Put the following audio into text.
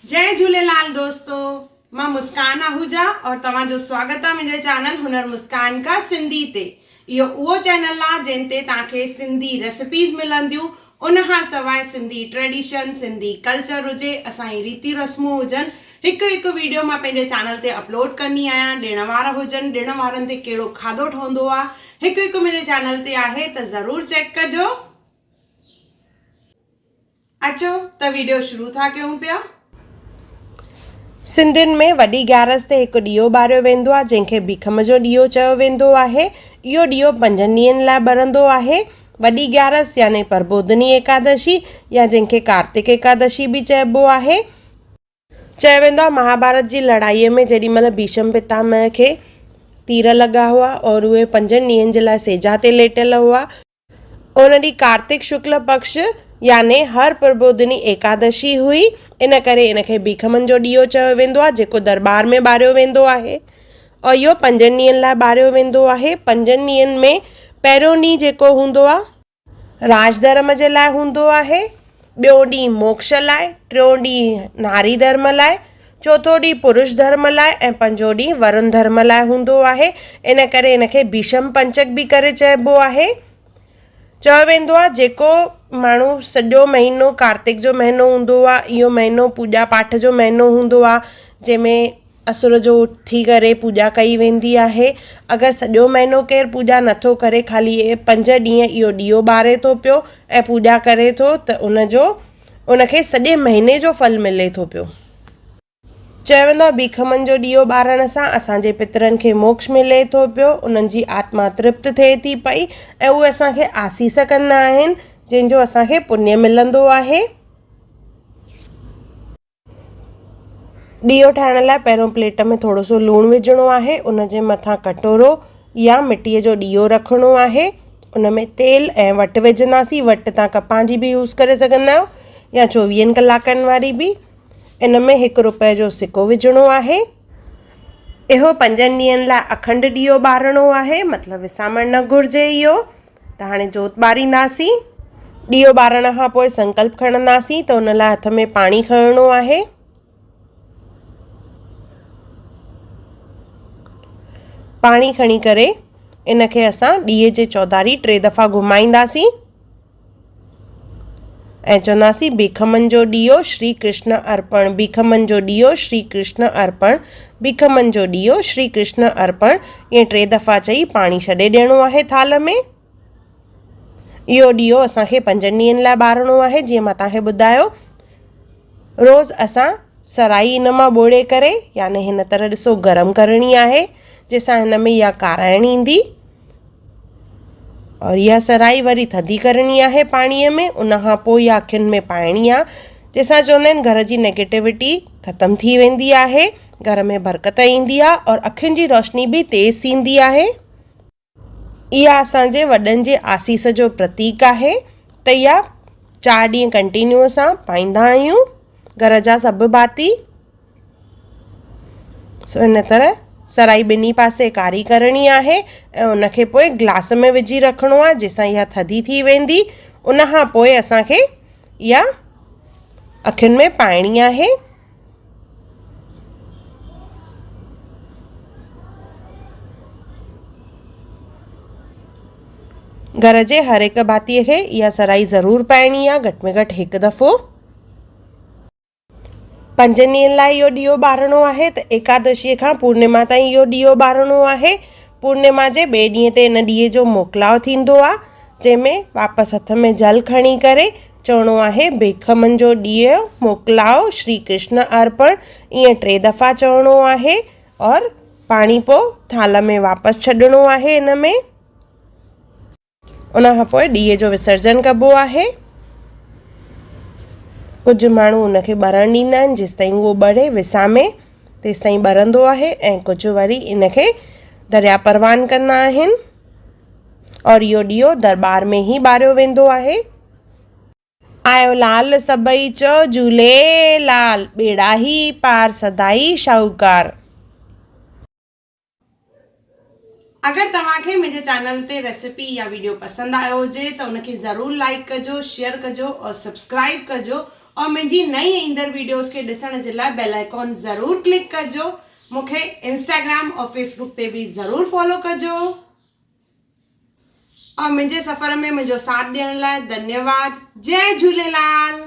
جئي جهوليلال دوستو مان مسڪان آهوجا اور توهان جو سواگت آ منهنجي چينل هنر مسڪان کا سنڌي تي اهو اهو چينل آ جنهن تي توهان کي سنڌي ريسپيز ملنديون ان کان سواء سنڌي ٽريڊيشن سنڌي ڪلچر هجي اسان جي ريتي رسمون هجن هڪ هڪ ويڊيو مان پنهنجي چينل تي اپلوڊ ڪندي آهيان ڏڻ وار هجن ڏڻ وارن تي ڪهڙو کاڌو ٺهندو آ هڪ هڪ منهنجي چينل تي آهي ته ضرور چيڪ ڪجو. اچو ته ويڊيو شروع ٿا ڪيون پيا. سنڌين ۾ وڏي گيارس تي هڪ ڏيئو ٻاريو ويندو آهي جنهن کي ڀيکم جو ڏيئو چيو ويندو آهي. اهو ڏيئو پنجن ڏينهن لاء ٻرندو آهي. وڏي گيارس يعني پربوڌني ايڪادشي يا جنهن کي ڪارتڪ ايڪادشي به چئبو آهي. چيو ويندو آهي مهاڀارت جي لڙائيء ۾ جيڏي مهل ڀيشم پتامهه کي تير لڳا هئا اور اهي پنجن ڏينهن جي لاء سيجا تي ليٽيل هئا. ان ڏينهن ڪارتڪ شڪل پڪش يعني هر پرٻوڌني ايڪادشي هئي، ان ڪري ان کي ڀيکمن جو ڏيئو چيو ويندو آهي، جيڪو درٻار ۾ ٻاريو ويندو آهي ۽ اهو پنجن ڏينهن لاء ٻاريو ويندو آهي. پنجن ڏينهن ۾ پهريون ڏينهن جيڪو هوندو آهي. راج ڌرم جي لاء هوندو آهي، ٻيو ڏينهن موڪش لاء، ٽيون ڏينهن ناري ڌرم لاء، چوٿون ڏينهن پرش ڌرم لاء ۽ پنجون ڏينهن ورن ڌرم لاء هوندو آهي. ان ڪري ان کي ڀيشم پنچڪ به ڪري چئبو آهي. چيو ويندو آهي جيڪو ماڻهو سڄو مهينو ڪارتڪ جو مهينو هوندو آهي اهو مهينو پوڄا پاٺ جو مهينو هوندو آهي جنهن ۾ اسر جو اٿي ڪري پوڄا ڪئي ويندي آهي. اگر سڄو مهينو ڪير پوڄا نٿو ڪري خالي اهي پنج ڏينهن اهو ڏيئو ٻاري ٿو پيو ۽ پوڄا ڪري ٿو ته ان جو ان کي سڄي مهيني جو ڦل ملي ٿو پيو. چيو ويندو آهي ڀيکمن جو ڏيئو ٻارڻ سان اسان جي پترن کي موڪش ملي ٿو پيو، انهن جي آتما ترپت ٿئي ٿي پئي ۽ اهي اسان کي آسيس ڪندا آهن، جنهن جو اسان کي پڃ ملندو آهي. ڏيئو ٺاهڻ لاء پهريون پليٽ ۾ ٿورو سو لوڻ وجهڻو آهي، ان جي مٿان ڪٽورو يا مٽيء جو ڏيئو رکڻو آهي، ان ۾ تيل ۽ وٽ وجهنداسين، وٽ توهان ڪپهه جي به يوز ڪري سگهندا آهيو يا چوويهن ڪلاڪن واري به، ان ۾ هڪ روپئي جو سڪو وجهڻو آهي. اهو پنجن ڏينهن لاء اکنڊ ڏيئو ٻارڻو آهي، مطلب وسامڻ نه گهرجي اهو. ته هاڻي جوت ٻارينداسين. ڏيئو ٻارڻ کان پوء سنڪلپ کڻنداسين ته ان لاء هٿ ۾ پاڻي کڻڻو آهي. پاڻي کڻي ڪري ان کي اسان ڏيئي جي چوڌاري ٽي دفعا گهمائينداسين ۽ چونداسين ڀيکمن جو ڏيئو شري ڪرشن ارپڻ، ڀيکمن جو ڏيئو شري ڪرشن ارپڻ، ڀيکمن جو ڏيئو شري ڪرشن ارپڻ ائين ٽي دفعا چئي پاڻي ڇڏي ڏيڻو آهي ٿالهه ۾. اهو ڏيئو اسان کي پنجن ڏينهن لاء ٻارڻو آهي جيئن مان توهان کي ٻڌايو. روز اسان سرائي ان مان ٻوڙي ڪري يعني هن طرح ڏسو گرم ڪرڻي آهي جنهن سان هن ۾ اها ڪارائڻ ايندي اور اها سرائي وري ٿڌي ڪرڻي آهي پاڻيء ۾ ان کان پوء اها اکين ۾ پائڻي آهي جنهن سان چوندا آهن گهر جي نيگيٽوٽي ختم ٿي ويندي آهي گهر ۾ برڪت ايندي آهي اور اکين جي روشني به تيز ٿيندي آهي. اها اسان جي وڏن جي آسيس جو پرتيڪ آهي ته اها چار ڏينهن ڪنٽينيو اسان پائيندا آهيون گهر جا سڀ ڀاتي سو ان طرح سرائي ٻنهي پاسي ڪاري ڪرڻي آهي ۽ ان کي پوء گلاس ۾ وجهي رکڻو آهي جنهن سان اها ٿڌي ٿي ويندي ان کان پوء اسان کي اها اکين ۾ پائڻي آهي. گهر جي هر هڪ ڀاتيء کي اها سرائي ضرور پائڻي آهي گهٽ ۾ گهٽ هڪ دفعو. پنجن ڏينهن لاء اهو ڏيئو ٻارڻو آهي ته ايڪادشيء کان پورنما تائين اهو ڏيئو ٻارڻو آهي. پورنما جي ٻئي ڏينهن تي ان ڏيئي جو موڪلاء ٿيندو آهي جنهن ۾ واپس هٿ ۾ جل کڻي ڪري چوڻو آهي ڀيکمن جو ڏيئو موڪلاء شري ڪرشن ارپڻ ائين ٽي دفعا چوڻو آهي اور پاڻي پوء ٿالهه ۾ واپس ڇڏڻو آهي ان ۾ ان کان پوء ڏيئي جو وسرجن ڪبو آهي ڪجهه ماڻهو ان کي ٻرڻ ڏيندا آهن جيستائين اهو ٻري وسامي تيستائين ٻرندو آهي ۽ ڪجهه وري ان کي دريا پروان ڪندا آهن اور اهو ڏيئو درٻار ۾ ئي ٻاريو ويندو آهي. آيو لال سڀئي چئو جهوليلال، ٻيڙا هي پار سدائي شاهوڪار. اگر توهان کي منهنجي چينل تي ريسيپي يا ويڊيو پسند آيو هجي ته ان کي ضرور لائيڪ ڪجو، شيئر ڪجو اور سبسڪرائيب ڪجو اور منهنجي نئين ايندڙ ويڊيوز کي ڏسڻ جي لاء بيل آئيڪان ضرور ڪلڪ ڪجو. مون کي انسٽاگرام اور فيسبوڪ تي به ضرور فالو ڪجو اور منهنجي سفر ۾ منهنجو ساٿ ڏيڻ لاء ڌنيواد. جئي جهوليلال.